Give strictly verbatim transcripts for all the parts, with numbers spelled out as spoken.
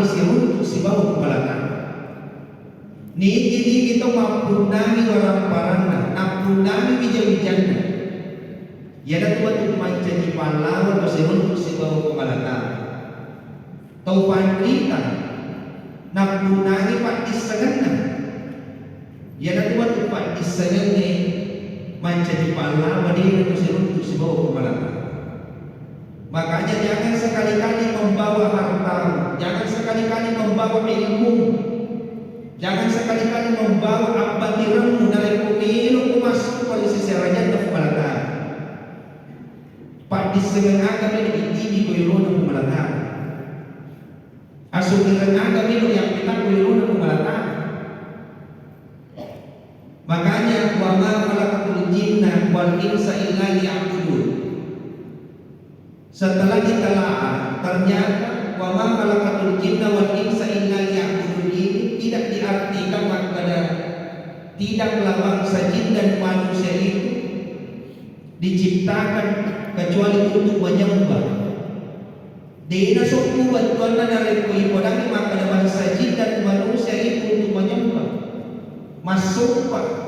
siruntu sibawa Puang Allah Ta'ala. Nigi-nigi to mappunnangi waramparanna, nappunnangi wija-wijanna. Iyanatu wettu mancaji pallawa to siruntu sibawa Puang Allah Ta'ala. Tau panrita nappunnangi paddissengenna. Iyanatu wettu paddissengengnge mancaji pallawa de nato siruntu sibawa Puang Allah Ta'ala. Makanya jangan sekali-kali membawa hartamu, jangan sekali-kali membawa ilmu, jangan sekali-kali membawa abbatiremmu narekko melo ko massumpah ri sese arajanna Puang Allah Ta'ala. Paddissengeng aga melo itiwi ko yolona Puang Allah Ta'ala. Asukireng aga melo yappeta ko yolona Puang Allah Ta'ala. Makanya, "Wa ma khalaqtul jinna wal insa illa liya'budun." Setelah ditelaah, ternyata, "Wa ma khalaqtul jinna wal insa illa liya'budun" ini tidak diartikan makkeda tidaklah bangsa jin dan manusia itu diciptakan kecuali untuk menyembah. Dena sokku bettuanna narekko ipodangi makkeda bangsa jin dan manusia itu untuk menyembah, massumpah.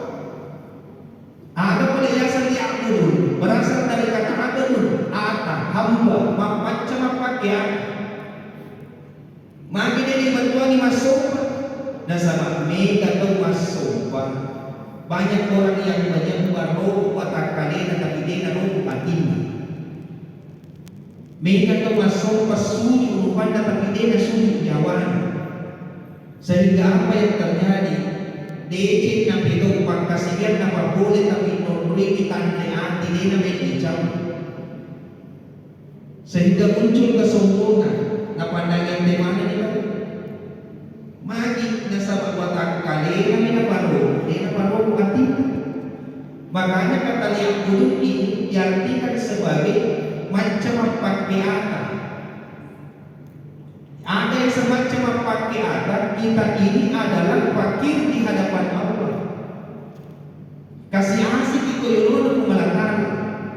Aga pole yaseng ya'budun, berasal dari kata abdun, ata, hamba, mappacca, mappakke ata. Magi de ribettuangi massumpah? Nasaba mega tau massumpah, banyak orang yang menyembah robo watakkalena tapi dena robo atinna. Mega tau massumpah suju rupanna tapi dena suju nyawana. Sehingga apa yang terjadi? Deceng napetau pakkasiwiang napapole tapi nonroi tanre ati dena meddicau. Sehingga muncul kesombongan, napandang ente manenni tau. Magi nasaba watakkalena mi naparobo, de naparobo atinna. Makanya kata liya'budun ini diartikan sebagai macca mappakke ata. Ada yang semacam mappakke ata, kita ini adalah fakir di hadapan Allah. Kasi-asiki ko yolona Puang Allah Ta'ala.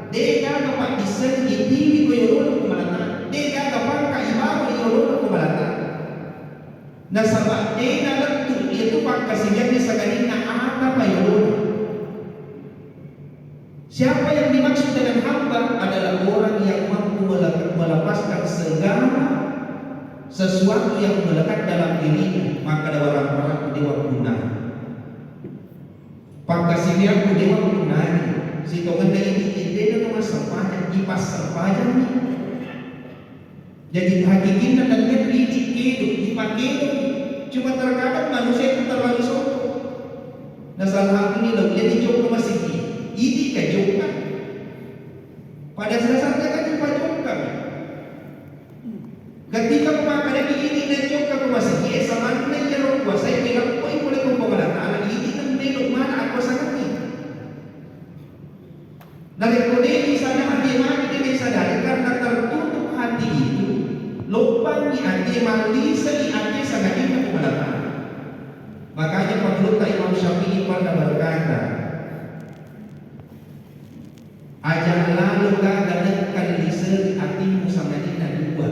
De gaga paddisseng itiwi ko yolona Puang Allah Ta'ala. De gaga pangka ibawa yolona Puang Allah Ta'ala. Nasaba de nalettu iyatu pakkasiwiangnge sangadinna ata pa yolona. Siapa yang dimaksud dengan hamba adalah orang yang mampu mele-, melepaskan segala sesuatu yang melekat dalam dirinya, makkeda waramparakku de wappunnangi. Pakkasiwiakku de wappunnangi. Sitongenna idi de na massempajang, ipassempajangni. Jadi hakikinna tennia idi kedo, ipakedo. Cuma terkadang manusia itu terlalu sombong. Nasaba alhamdulillah, jadi jokka masigi. Idi ka jokka. Pada dasarnya kan ipajokka. Ketika memakai idi na jokka ke masigi, eh, samanna iyaro kuasai, melampoi pole ko Puang Allah Ta'ala, idi kan melo mana aku sangatnya. Narekko de isadari, magi de isadari, karena tertutup hati itu, loppangi ati, mallisei ati sangadinna Puang Allah Ta'ala. Makanya pangulutta Imam Syafi'i pernah berkata, aja lalo gaga nekka liseri atimmu sangadinna dua.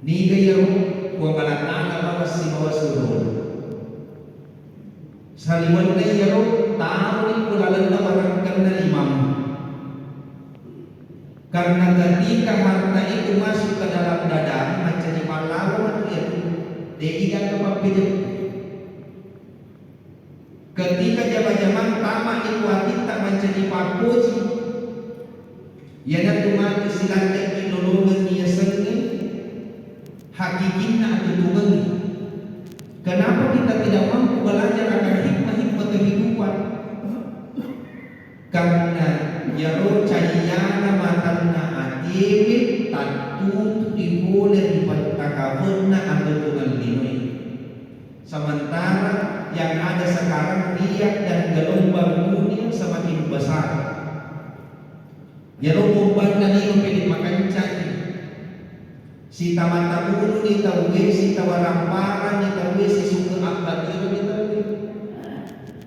Niga iyaro? Puang Allah Ta'ala bawang sibawa surona. Saliwenna iyaro, tamuni ku lalenna warakkenna limammu. Karena ketika harta itu masuk ke dalam dadamu, mancaji pallawa matu iyatu. De'i gaga pappejeppu. Ketika jama-jamang tama ri ku atitta mancaji pappoji, iyanatu matu siladde'ki lolongengngi yasengnge hakikinna atutungengnge. Kenapa kita tidak mampu belajar akan hikmah-hikmah kehidupan? Karena iyaro cayyana matanna atiewe tattutu'i pole ri pettakafenna atutungeng linoe. Sementara yang ada sekarang riak dan gelombang dunia semakin besar. Iyaro pombanna lino pede makancangi. Sitama-tamuni tauwe, sitawaramparani tauwe, sisuke abbatirani tauwe.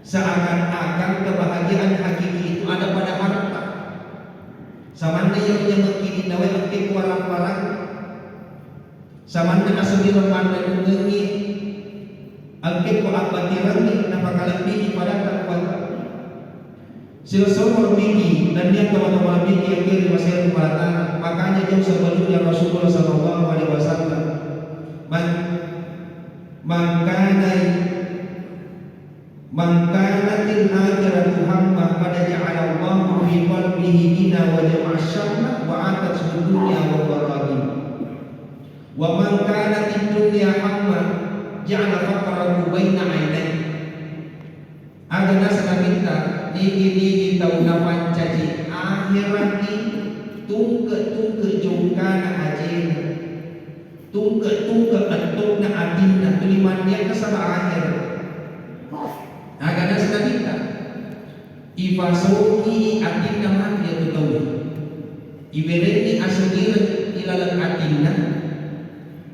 Seakan-akan kebahagiaan hakiki itu ada pada harta. Samanna iyaro nyameng kini tauwe engke kuwaramparang. Samanna asugireng manrenungengngi, engkekko abbatirengngi napakalebbihi padatta kuwata. Silessureng migi nennia tomatoa malebbiki engkae ri masero Puang Allah Ta'ala. Makanya jauh sebelumnya Rasulullah sallallahu alaihi wasallam, man, man kana Man kanatil akhiratu hamma qad ja'alallahu fi qalbihi ghina wa jama'a syamla wa atathu dunya wa huwa raghib. Wa man kanatid dunya hamma ja'ala faqrahu baina ainaihi. Aga naseng Nabitta, nigi-nigi tau napancaji akhiraki tungke-tungke jongkana ajena. Tungke-tungke ettokna atinna, tuli manniakka saba akhir. Aga naseng Nabitta, ifasoki atinna matu iyatu tauwe. Iwerenni asugireng ilaleng atinna,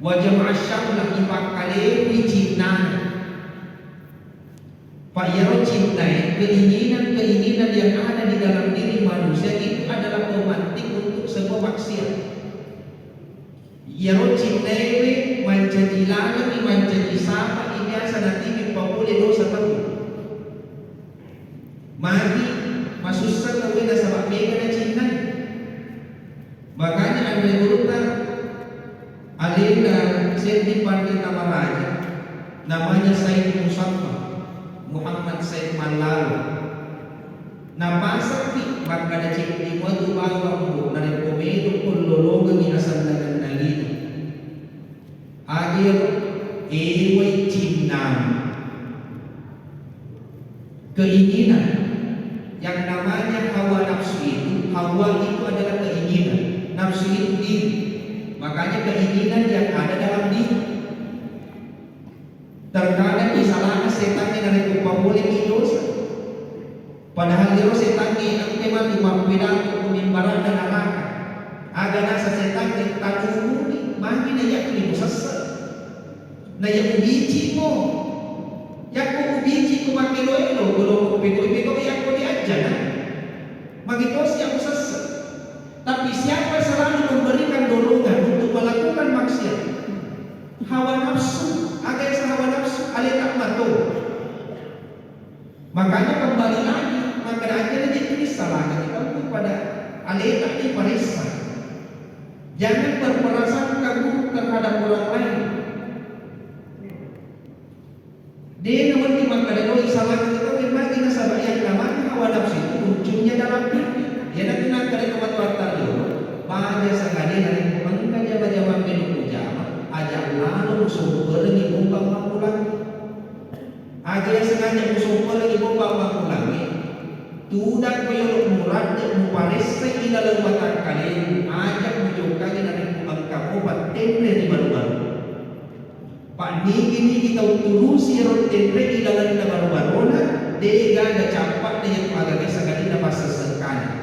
wa jama'a syamla, ipakkalewi cinnana. Pak, iyaro cintae, keinginan-keinginan yang ada di dalam diri manusia itu adalah pemantik untuk sebuah maksiat. Iyaro cintaewe mancaji laleng, mancaji saba, biasa natiwi papole dosa tau. Magi masussa tauwe nasaba mega nacintai. Makanya anre gurutta alena seddi panrita maraja, namanya Said Musaffar, Muhammad Said Mallalo. Napasakki makkada, ceddi muatu bawang, Bu, narekko melo'ko lolongengngi asenna-nennangina. Aga iyaro? Ewai cinnang. Keinginan. Yang namanya hawa nafsu itu, hawa itu adalah keinginan. Nafsu itu diri. Makanya keinginan yang ada dalam diri. Terkadang isalahna setangnge narekko papoleki dosa. Padahal iyaro setangnge engka matu mappedato ko mimbara'na naraka. Aga naseng setangnge, tanumuni, magi na iyatu musesse. Na iya ubicimo. Yakko ubiciko makkelo-elo, goloko pegoi-pegoi yakko diajjana. Magi tosi aku sesse. Tapi siapa selalu memberikan dorongan untuk melakukan maksiat? Hawa nafsu. Aga yaseng hawa nafsu? Aleta mato. Makanya kembali lagi, makkeda ajana je tuli salahna kita pada aleta diparessa. Jangan berprasangka buruk terhadap orang lain. De nawedding makkeda doi salahna tauwe, magi nasaba yang namanya hawa nafsu itu munculnya dalam diri. Iyanatu nakkeda tomatoatta riolo, baja sangadinna narekko engka jama-jamang melo ujama, aja lalo musomperengi bombang makkulangnge. Aga yaseng aja musomperengi bombang makkulangnge, tudang ko yolo muradde muparessai ilaleng watakkalemu, aja mujokkangi narekko engka mopa tenre ri baru-baru. Pannigi-nigi tau turusi ero tenre ilalenna baro-barona, de gaga cappa'na yatu agaga sangadinna passessengkana.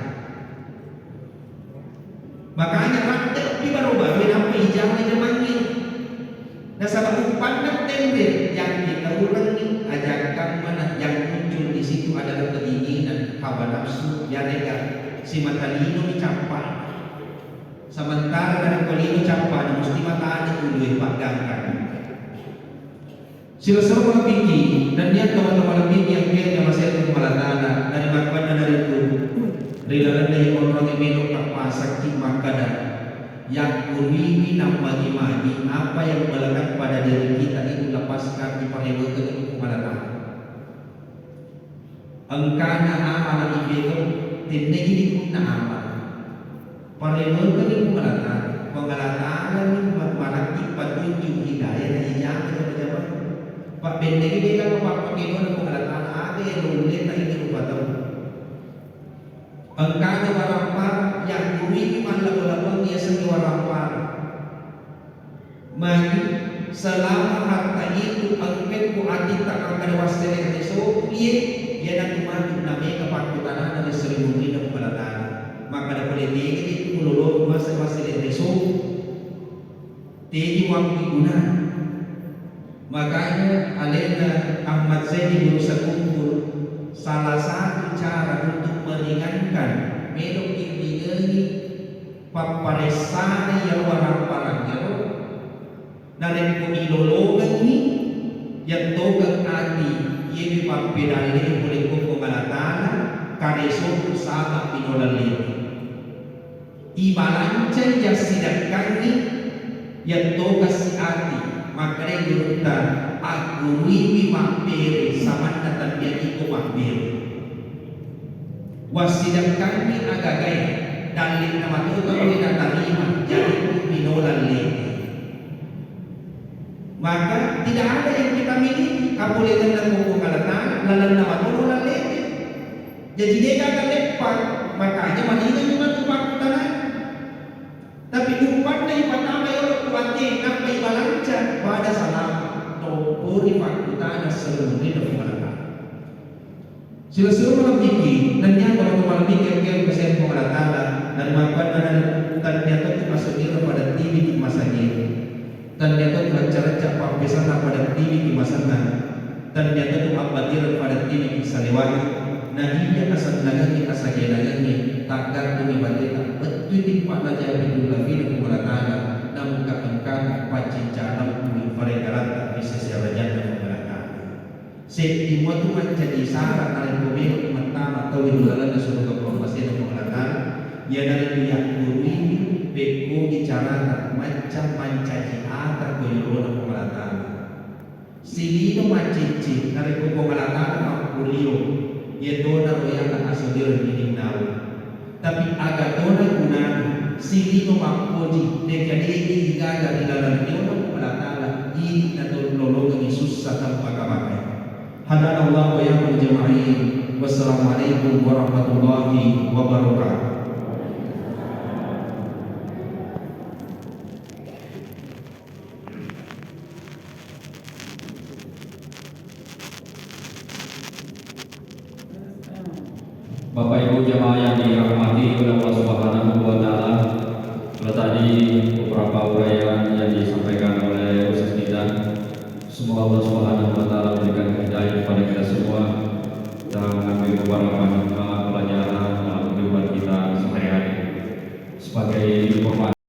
Makanya raddeppi baro-baroe nappa ijama jamangnge. Nasaba umpanna tenre yang ditaurengngi, ajakkammana yang muncul di situ adalah keinginan, hawa nafsu, yarega simata lino dicappa. Sementara narekko lino cappana, musti matane ulue paggangkang. Silessureng malebbiki, nennia tomatoa malebbiki engkae namasei Puang Allah Ta'ala, narimakkuannanaritu ri lalenna iye onrongnge melo tappasakki makkada, yakkuruiwi nammagi-magi apa yang melekat pada diri kita itu lepaskan, iparewekengngi Puang Allah Ta'ala. Engkana amala ipegau, tenne'i lipunna amala. Parewekenni Puang Allah Ta'ala. Puang Allah Ta'ala ni ma-, malakki patunjuk hidayah na ijama jama-jama. Pabbennengi de gaga pappakedoanna Puang Allah Ta'ala, aga iya nulle na ini rupa tau. Engkana warampara, yakkuruiwi mallabo-labongngi yasengnge warampara. Magi selama harta itu engkekko atitta makkeda wassele resoku iye, iyanatu matu namega pakkutanana ri seri munrina Puang Allah Ta'ala. Makkeda pole tegi itu mulolo masa wassele resoku. Tegi waktu guna. Makanya alena Ahmad Zaini Guru Sekumpul, salah satu cara untuk meringankan, melo kiringengi papparessana iyaro waramparang iyaro, Narekko ilolongengngi, yattokeng ati, iyewe pappedalle pole ko Puang Allah Ta'ala, karesong sama pinolallete. Ibalancai jassidakkangngi, yattokessi ati, makkedai gurutta, agguruiwi mabbere samanna tabbia iko mabbere. Wassidakkangngi agagae, dallinna matoga we natarima, jaji minola lete. Maka tidak ada yang kita miliki, apolengenna ko Puang Allah Ta'ala, lalenna matono lallete. Jaji degaga leppa, makanya malingengi matu pakkutana. Tapi umpanna ipatama yolo ku ate, nappa ibalanca, pada salama, toppori pakkutana seluruhnya Puang Allah Ta'ala. Silo-silo malemmiki, nennia tau-tau malemmiki engkae ri Puang Allah Ta'ala, narimakkuannanaro, tennia to tu asodiro pada tiwiki masagiri, tennia to tu racca-racca pappesanna pada tiwiki masenna, tennia to tu abbatireng pada tiwiki salewangi, na iya asennangengnge asagenangengnge, taggattungi bateta, bettui timpa'na japi dullafina Puang Allah Ta'ala, namukka engkana paccinca lebbui paregaratta ri sese rajanna Puang Allah Ta'ala. Seddi mua tu mancaji sara narekko meloki mattama tauwe ri lalenna suruga pammasena Puang Allah Ta'ala, iyanaritu yakkuruiwi pekkogi carana macca mancaji ata ko yolona Puang Allah Ta'ala. Silino maccicci narekko Puang Allah Ta'ala makkurio, iyatonaro yala asodiro ininnawa. Tapi aga tona gunana silino mappoji, neka de'ni igaga ri laleng riolo Puang Allah Ta'ala, idi natololongengi sussa temmaka-makai. Hadana Allah wa iyyakum ajma'in. Wassalamualaikum warahmatullahi wabarakatuh. Bapak Ibu jamaah yang dirahmati oleh Allah Subhanahu wa Ta'ala, kalau tadi beberapa uraian yang disampaikan oleh Ustaz kita, semoga Allah Subhanahu wa Ta'ala memberikan hidayah kepada kita semua dan mengambil keberkahan